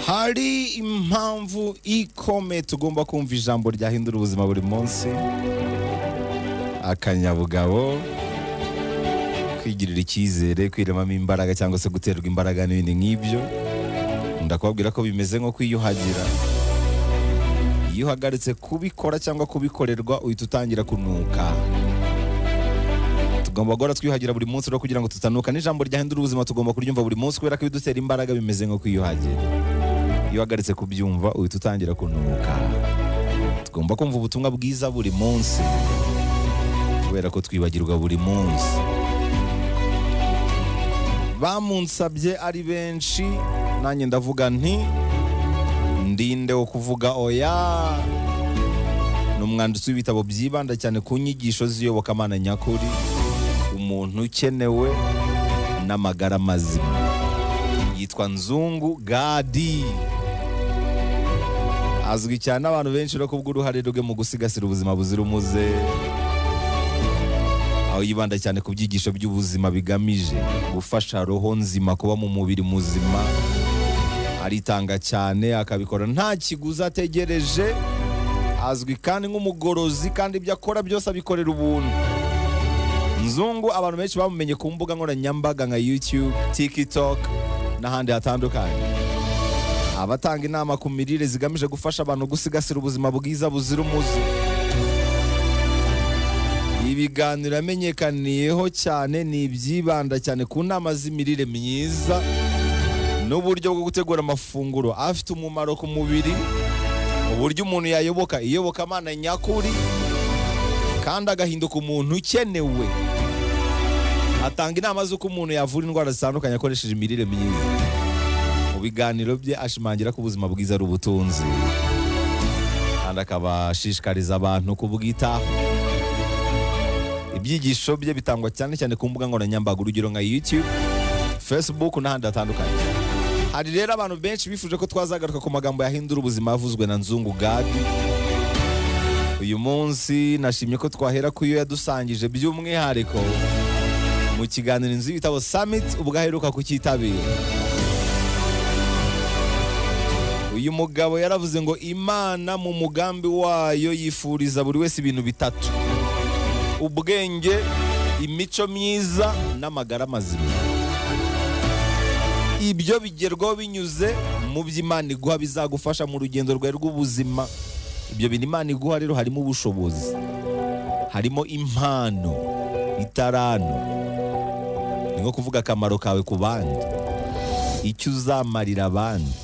Hari impamvu ikomeye tugomba kumva ijambo ryahindura ubuzima buri munsi. Akanyabugabo, kwigirira icyizere, kwiremamo imbaraga cyangwa se guterwa imbaraga n'ibindi nk'ibyo, ndakubabwira ko bimeze nko kwiyuhagira. Iyo uhagaritse kubikora cyangwa kubikorerwa, uhita utangira kunuka. Tugomba guhora twiyuhagira buri munsi rero kugira ngo tutanuka. N'ijambo ryahindura ubuzima tugomba kuryumva buri munsi, kubera ko ibidutera imbaraga bimeze nko kwiyuhagira. Iyo uhagaritse kubyumva, uhita utangira kunuka. Tugomba kumva ubutumwa bwiza buri munsi, kubera ko twibagirwa buri munsi. Bamunsabye ari benshi, nanjye ndavuga nti: "Ndinde wo kuvuga oya?" Ni umwanditsi w'ibitabo byibanda cyane ku nyigisho z'iyobokamana nyakuri, umuntu ukenewe n'amagara mazima. Yitwa Nzungu Gadi, azwi cyane n'abantu benshi no kubw'uruhare rwe mu gusigasira ubuzima buzira umuze, aho yibanda cyane ku byigisho by'ubuzima bigamije gufasha roho nzima kuba mu mubiri muzima. Aritanga cyane, akabikora nta kiguzi ategereje. Azwi kandi nk'umugorozi, kandi ibyo akora byose abikorera ubuntu. Nzungu abantu benshi bamumenye ku mbuga nkoranyambaga nka YouTube, TikTok n'ahandi hatandukanye. Abatanga inama ku mirire zigamije gufasha abantu gusigasira ubuzima bwiza buzira umuze. Ibiganiro yamenyekaniyeho cyane ni ibyibanda cyane ku nama z'imirire myiza n'uburyo bwo gutegura amafunguro afite umumaro ku mubiri, uburyo umuntu yayoboka iyobokamana nyakuri kandi agahinduka umuntu ukenewe. Atanga inama z'uko umuntu yavura indwara zitandukanye akoresheje imirire myiza. Mu biganiro bye ashimangira ko ubuzima bwiza ari ubutunzi, kandi akaba ashishikariza abantu kubwitaho. Ibyigisho bye bitangwa cyane cyane ku mbuga nkoranyambaga, urugero nka YouTube, Facebook n'ahandi hatandukanye. Hari rero abantu benshi bifuje ko twazagaruka ku magambo yahindura ubuzima yavuzwe na Nzungu Gadi. Uyu munsi nashimye ko twahera ku yo yadusangije by'umwihariko mu kiganiro Inzu y'Ibitabo Summit, ubwo aheruka kucyitabira. Uyu mugabo yaravuze ngo Imana mu mugambi wayo yifuriza buri wese ibintu bitatu: ubwenge, imico myiza n'amagara mazima. Ibyo bigerwaho binyuze mu byo Imana iguha bizagufasha mu rugendo rwawe rw'ubuzima. Ibyo bintu Imana iguha rero harimo ubushobozi, harimo impano, italanto, ni nko kuvuga akamaro kawe ku bandi, icyo uzamarira abandi,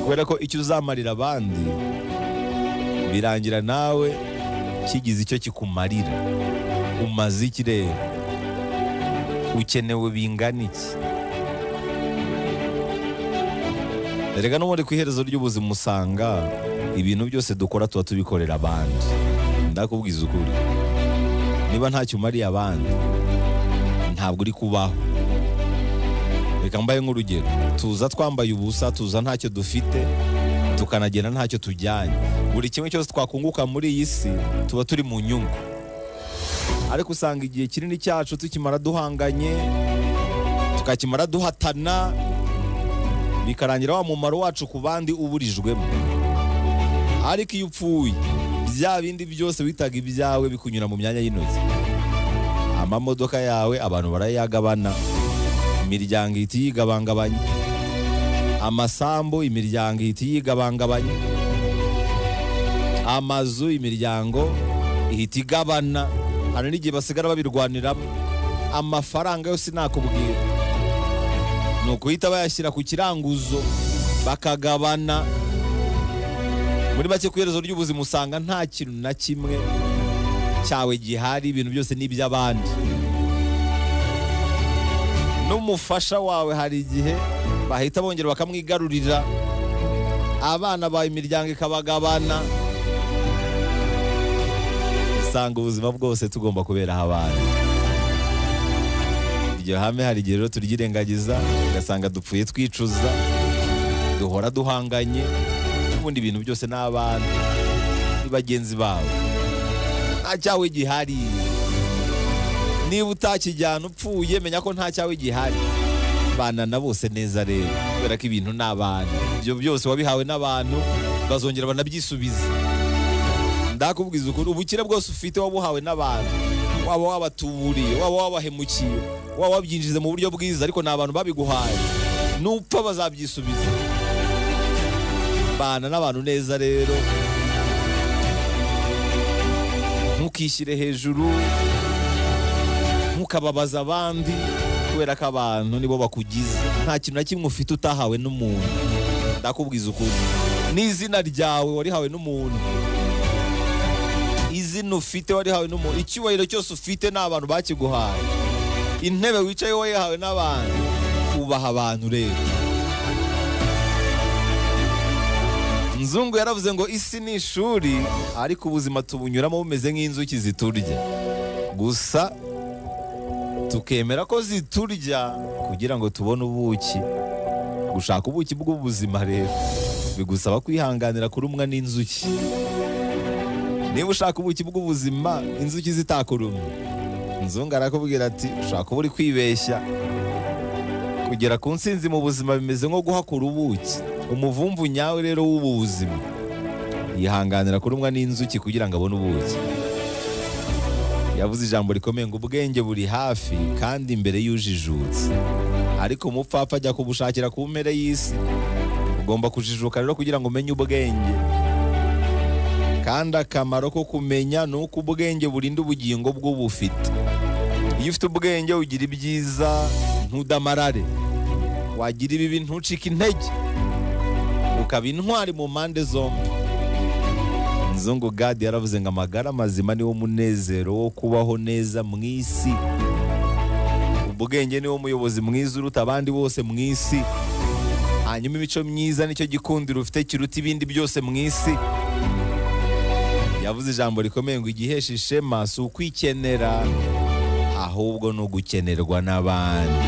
kubera ko icyo uzamarira abandi birangira nawe kigize icyo kikumarira. Umaze iki rero? Ukenewe bingana iki? Erega n'ubundi ku iherezo ry'ubuzima usanga ibintu byose dukora tuba tubikorera abandi. Ndakubwiza ukuri, niba ntacyo umariye abandi, ntabwo uri kubaho. Reka mbaye nk'urugero: tuza twambaye ubusa, tuza ntacyo dufite, tukanagenda ntacyo tujyanye. Buri kimwe cyose twakunguka muri iyi si tuba turi mu nyungu, ariko usanga igihe kinini cyacu tukimara duhanganye, tukakimara duhatana, bikarangira wa mumaro wacu ku bandi uburijwemo. Ariko iyo upfuye, bya bindi byose witaga ibyawe bikunyura mu myanya y'intoki. Amamodoka yawe abantu barayagabana, imiryango ihita yigabangabanya. Amasambu, imiryango ihita yigabangabanya. Amazu, imiryango ihita igabana, hari n'igihe basigara babirwaniramo. Amafaranga yose nakubwira ni ukuhita bayashyira ku kiranguzo bakagabana. Muri make, ku iherezo ry'ubuzima usanga nta kintu na kimwe cyawe gihari, ibintu byose ni iby'abandi. N'umufasha wawe hari igihe bahita bongera bakamwigarurira, abana bawe imiryango ikabagabana. Usanga ubuzima bwose tugomba kuberaho abandi. Iryo hame hari igihe rero turyirengagiza, ugasanga dupfuye twicuza, duhora duhanganye. Ubundi ibintu byose ni abantu, ni bagenzi bawe, nta cyawe gihari. Niba utakijyana upfuye, menya ko nta cyawe gihari. Bana na bose neza rero, kubera ko ibintu ni abantu. Ibyo byose wabihawe n'abantu, bazongera banabyisubiza. Ndakubwiza ukuri, ubukire bwose ufite wabuhawe n'abantu, waba wabatuburiye, waba wabahemukiye, waba wabyinjize mu buryo bwiza, ariko ni abantu babiguhaye. Nupfa bazabyisubiza. Bana n'abantu neza rero, ntukishyire hejuru, ntukababaza abandi, kubera ko abantu nibo bakugize. Nta kintu na kimwe ufite utahawe n'umuntu. Ndakubwiza ukuri, n'izina ryawe warihawe n'umuntu, izina ufite warihawe n'umuntu, icyubahiro cyose ufite ni abantu bakiguhaye, intebe wicayeho wayihawe n'abantu. Ubaha abantu rero. Nzungu yaravuze ngo isi ni ishuri, ariko ubuzima tubunyuramo bumeze nk'inzuki ziturya, gusa tukemera ko ziturya kugira ngo tubone ubuki. Gushaka ubuki bw'ubuzima rero bigusaba kwihanganira kurumwa n'inzuki. Niba ushaka ubuki bw'ubuzima inzuki zitakurumye, Nzungu arakubwira ati ushaka kuba uri kwibeshya. Kugera ku nsinzi mu buzima bimeze nko guhakura ubuki. Umuvumvu nyawe rero w'ubu buzima yihanganira kurumwa n'inzuki kugira ngo abone ubuki. Yavuze ijambo rikomeye ngo ubwenge buri hafi kandi imbere y'ujijutse, ariko umupfapfa ajya kubushakira ku mpera y'isi. Ugomba kujijuka rero kugira ngo umenye ubwenge, kandi akamaro ko kumenya ni uko ubwenge burinda ubugingo bw'ubufite. Iyo ufite ubwenge ugira ibyiza ntudamarare, wagira ibibi ntucike intege, ukaba intwari mu mpande zombi. Nzungu Gadi yaravuze ngo amagara mazima niwo munezero wo kubaho neza mu isi. Ubwenge niwo muyobozi mwiza uruta abandi bose mu isi. Hanyuma imico myiza nicyo gikundiro ufite kiruta ibindi byose mu isi. Yavuze ijambo rikomeye ngo igihesha ishema si ukwikenera, ahubwo ni ugukenerwa n'abandi.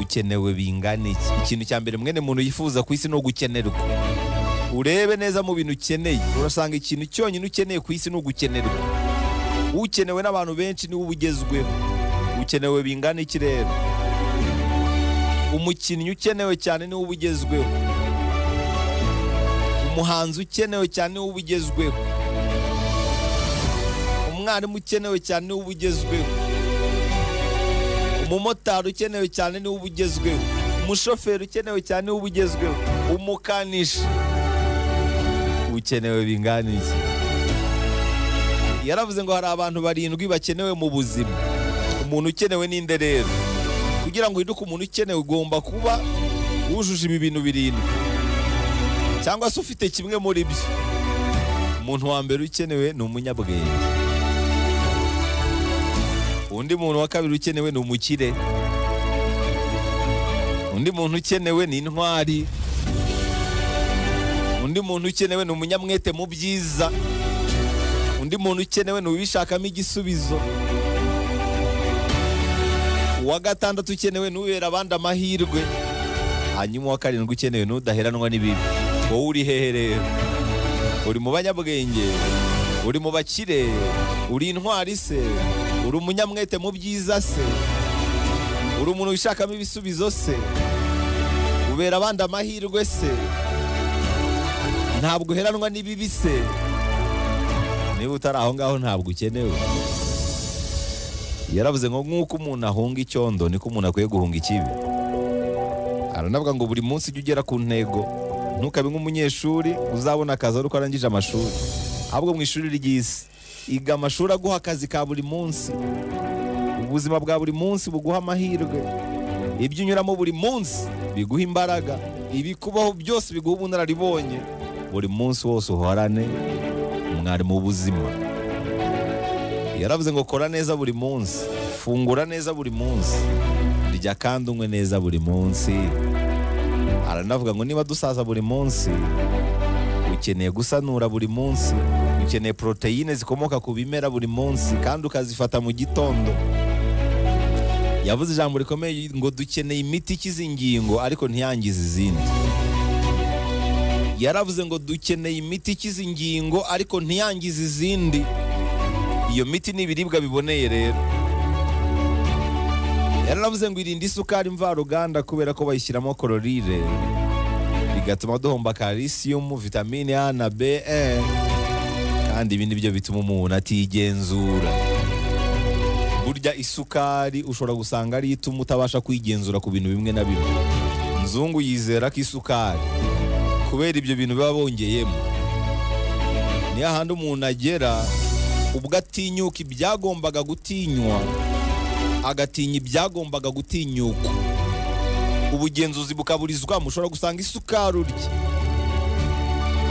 Ukenewe bingana iki? Ikintu cya mbere mwene muntu yifuza ku isi ni ugukenerwa. Urebe neza mu bintu ukeneye, urasanga ikintu cyonyine ukeneye ku isi ni ugukenerwa. Ukenewe n'abantu benshi niwe uba ugezweho. Ukenewe bingana iki rero? Umukinnyi ukenewe cyane niwe uba ugezweho. Umuhanzi ukenewe cyane niwe uba ugezweho. Umwarimu ukenewe cyane niwe uba ugezweho. Umumotari ukenewe cyane niwe uba ugezweho. Umushoferi ukenewe cyane niwe uba ugezweho. Umukanishi ukenewe bingana iki? Yaravuze ngo hari abantu barindwi bakenewe mu buzima. Umuntu ukenewe ninde rero? Kugira ngo uhinduke umuntu ukenewe ugomba kuba wujuje ibi bintu birindwi, cyangwa se ufite kimwe muri byo. Umuntu wa mbere ukenewe ni umunyabwenge. Undi muntu wa kabiri ukenewe ni umukire. Undi muntu ukenewe ni intwari. Undi muntu ukenewe ni umunyamwete mu byiza. Undi muntu ukenewe ni uwishakamo igisubizo. Uwa gatandatu ukenewe ni ubera abandi amahirwe. Hanyuma uwa karindwi ukenewe ni udaheranwa n'ibibi. Wowe uri hehe rero? Uri mu banyabwenge? Uri mu bakire? Uri intwari se? Uri umunyamwete mu byiza se? Uri umuntu wishakamo ibisubizo se? Ubera abandi amahirwe se? Ntabwo uheranwa n'ibibi se? Niba utari aho ngaho ntabwo ukenewe. Yaravuze ngo nk'uko umuntu ahunga icyondo niko umuntu akwiye guhunga ikibi. Aranavuga ngo buri munsi ujye ugera ku ntego, ntukabe nk'umunyeshuri uzabona akazi ari uko arangije amashuri. Ahubwo mu ishuri ry'isi iga amashuri aguha akazi ka buri munsi. Ubuzima bwa buri munsi buguha amahirwe. Ibyo unyuramo buri munsi biguha imbaraga. Ibikubaho byose biguha ubunararibonye. Buri munsi wose uhorane umwarimu w'ubuzima. Yaravuze ngo kora neza buri munsi, fungura neza buri munsi, rya kandi unywe neza buri munsi. Aranavuga ngo niba dusaza buri munsi, ukeneye gusanura buri munsi, ukeneye poroteyine zikomoka ku bimera buri munsi kandi ukazifata mu gitondo. Yavuze ijambo rikomeye ngo dukeneye imiti ikiza ingingo ariko ntiyangize izindi. Yaravuze ngo dukeneye imiti ikiza ingingo ariko ntiyangize izindi. Iyo miti ni ibiribwa biboneye rero. Yaranavuze ngo irinde isukari mvaruganda kubera ko bayishyiramo kororire, bigatuma duhomba calcium, vitamine A na B, E, kandi ibi nibyo bituma umuntu atigenzura. Burya isukari ushobora gusanga ariyo ituma utabasha kwigenzura ku bintu bimwe na bimwe. Nzungu yizera ko isukari, kubera ibyo bintu biba bongeyemo, niyo hahandi umuntu agera ubwo atinyuka ibyagombaga gutinywa, agatinya ibyagombaga gutinyukwa, ubugenzuzi bukaburizwamo. Ushobora gusanga isukari urya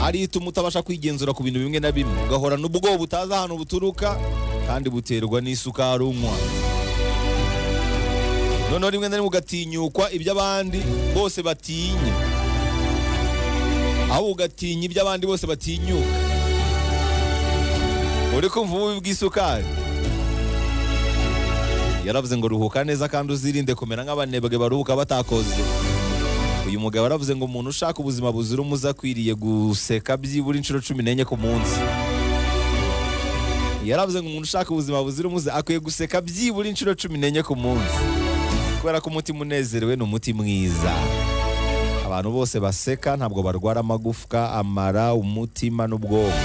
ariyo ituma utabasha kwigenzura ku bintu bimwe na bimwe, ugahorana ubwoba butazi ahantu buturuka kandi buterwa n'isukari unywa. Noneho rimwe na rimwe ugatinyukwa ibyo abandi bose batinya, aho ugatinya ibyo abandi bose batinyuka. Uri kumva ububi bw'isukari? Yaravuze ngo ruhuka neza kandi uzirinde kumera nk'abanebwe baruhuka batakoze. Uyu mugabo yaravuze ngo umuntu ushaka ubuzima buzira umuze akwiriye guseka byibura inshuro 14 ku munsi. Yaravuze ngo umuntu ushaka ubuzima buzira umuze akwiye guseka byibura inshuro 14 ku munsi, kubera ko umutima unezerewe ni umuti mwiza. Abantu bose baseka ntabwo barwara amagufwa, amara, umutima n'ubwonko.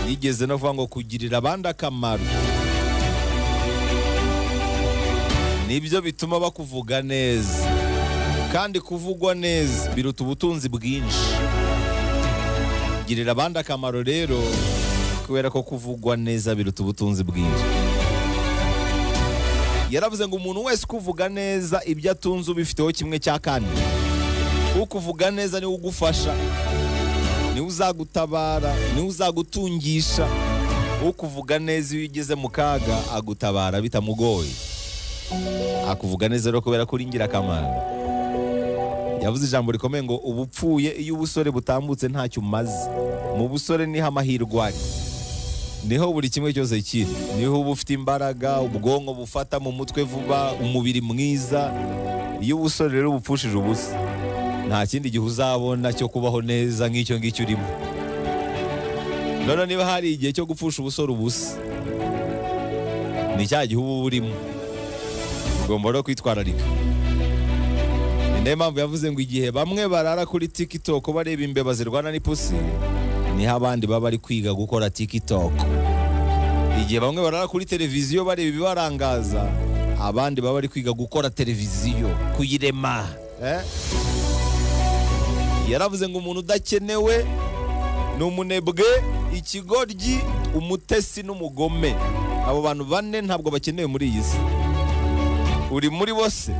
Yigeze no kuvuga ngo kugirira abandi akamaro nibyo bituma bakuvuga neza, kandi kuvugwa neza biruta ubutunzi bwinshi. Girira abandi akamaro rero, kubera ko kuvugwa neza biruta ubutunzi bwinshi. Yaravuze ngo umuntu wese ukuvuga neza, ibyo atunze ubifiteho 1/4. Ukuvuga neza niwe ugufasha, niwe uzagutabara, niwe uzagutungisha. Ukuvuga neza iyo ugeze mu kaga agutabara bitamugoye. Akuvuga neza rero kubera ko uri ingirakamaro. Yavuze ijambo rikomeye ngo uba upfuye iyo ubusore butambutse ntacyo umaze. Mu busore niho amahirwe ari, niho buri kimwe cyose kiri, niho uba ufite imbaraga, ubwonko bufata mu mutwe vuba, umubiri mwiza. Iyo ubusore rero bupfushije ubusa, nta kindi gihe uzabona cyo kubaho neza nk'icyo ngicyo urimo. None niba hari igihe cyo gupfusha ubusore ubusa, ni cya gihe uba urimo. Ugomba rero kwitwararika. Ni nayo mpamvu yavuze ngo igihe bamwe barara kuri TikTok bareba imbeba zirwana n'ipusi, niho abandi baba bari kwiga gukora TikTok. Igihe bamwe barara kuri televiziyo bareba ibibarangaza, abandi baba bari kwiga gukora televiziyo, kuyirema. Yaravuze ngo umuntu udakenewe ni umunebwe, ikigoryi, umutesi n'umugome. Abo bantu bane ntabwo bakenewe muri iyi si. Uri muri bose?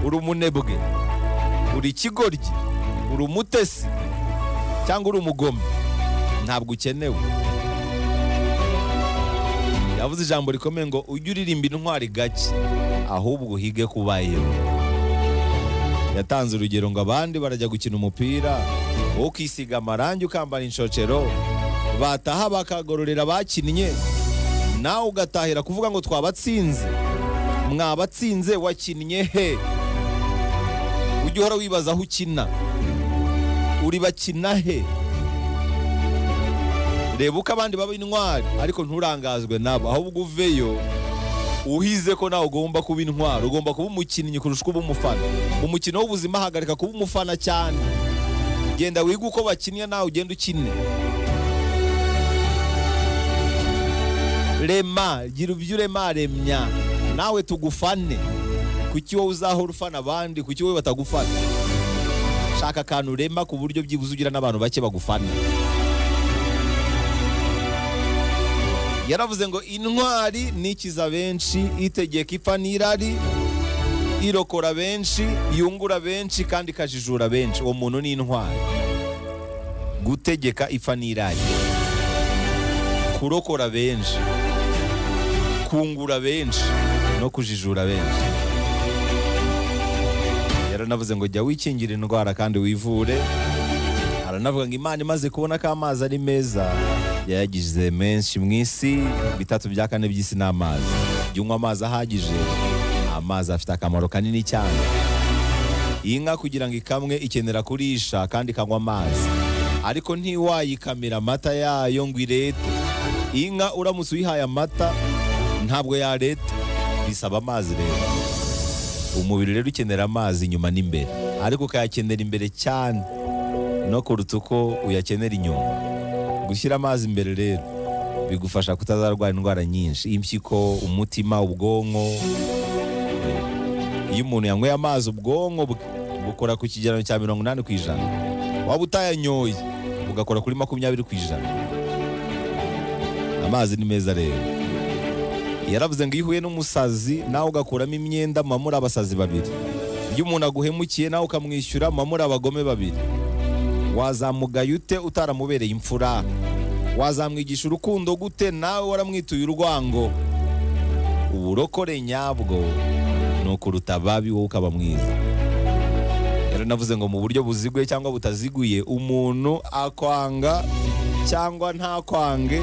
Uri umunebwe, uri ikigoryi, uri umutesi cyangwa uri umugome, ntabwo ukenewe. Yavuze ijambo rikomeye ngo ujye uririmba intwari gake, ahubwo uhige kubayo. Yatanze urugero ngo abandi barajya gukina umupira, wowe ukisiga amarangi, ukambara inshocero, bataha bakagororera bakinnye, nawe ugatahira kuvuga ngo twabatsinze. Mwabatsinze wakinnye he? Ujye uhora wibaza aho ukina, uri bakina he? Reba uko abandi baba intwari, ariko nturangazwe nabo, ahubwo uveyo uhize ko nawe ugomba kuba intwari. Ugomba kuba umukinnyi kurusha uko uba umufana. Mu mukino w'ubuzima hagarika kuba umufana cyane, genda wige uko bakinnye, nawe ugenda ukine. Rema, gira ibyo urema, remya nawe tugufane. Kuki wowe uzahora ufana abandi? Kuki wowe batagufana? Shaka akantu urema ku buryo byibuze ugira n'abantu bake bagufana. Yaravuze ngo intwari nikiza benshi, itegeka ipfa n'irari, irokora benshi, yungura benshi kandi ikajijura benshi. Uwo muntu ni intwari. Gutegeka ipfa n'irari, kurokora benshi, kungura benshi no kujijura benshi. Yaranavuze ngo jya wikingira indwara kandi wivure. Aranavuga ngo Imana imaze kubona ko amazi ari meza, yayagize menshi mu isi, 3/4 by'isi ni amazi. Jya unywa amazi ahagije, amazi afite akamaro kanini cyane. Inka kugira ngo ikamwe ikenera kurisha kandi ikanywa amazi, ariko ntiwayikamira amata yayo ngo irete. Inka uramutse uyihaye amata ntabwo yareta. Bisaba amazi rero. Umubiri rero ukenera amazi inyuma n'imbere, ariko ukayakenera imbere cyane no kuruta uko uyakenera inyuma. Gushyira amazi imbere rero bigufasha kutazarwara indwara nyinshi, impyiko, umutima, ubwonko. Iyo umuntu yanyweye amazi, ubwonko bwe bukora ku kigereranyo cya 80%. Waba utayanyoye, ugakora kuri 20%. Amazi ni meza rero. Yaravuze ngo iyo uhuye n'umusazi nawe ugakuramo imyenda, muba muri abasazi babiri. Iyo umuntu aguhemukiye nawe ukamwishyura, muba muri abagome babiri. Wazamugaye ute utaramubereye imfura? Wazamwigisha urukundo gute nawe waramwituye urwango? Uburokore nyabwo ni ukuruta ababi, wowe ukaba mwiza. Rero navuze ngo mu buryo buziguye cyangwa butaziguye, umuntu akwanga cyangwa ntakwange,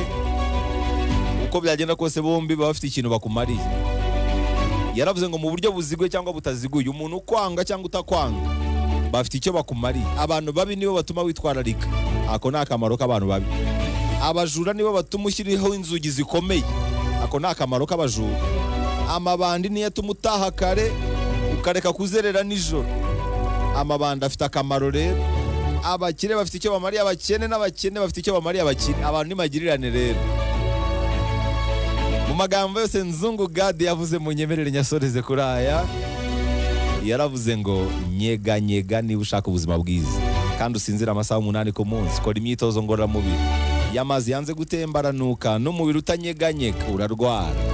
uko byagenda kose bombi baba bafite ikintu bakumariye. Yaravuze ngo mu buryo buziguye cyangwa butaziguye, umuntu ukwanga cyangwa utakwanga, bafite icyo bakumariye. Abantu babi nibo batuma witwararika, ako ni akamaro k'abantu babi. Abajura nibo batuma ushyiriho inzugi zikomeye, ako ni akamaro k'abajura. Amabandi niyo atuma utaha kare, ukareka kuzerera nijoro. Amabandi afite akamaro rero. Abakire bafite icyo bamariye abakene, n'abakene bafite icyo bamariye abakire. Abantu ni magirirane rero. Mu magambo yose Nzungu Gadi yavuze, mu nyemerere nyasoreze kuri aya. Yaravuze ngo nyeganyega niba ushaka ubuzima bwiza, kandi usinzire amasaha 8 ku munsi. Kora imyitozo ngororamubiri. Iyo amazi yanze gutemba aranuka, n'umubiri utanyeganyega urarwara.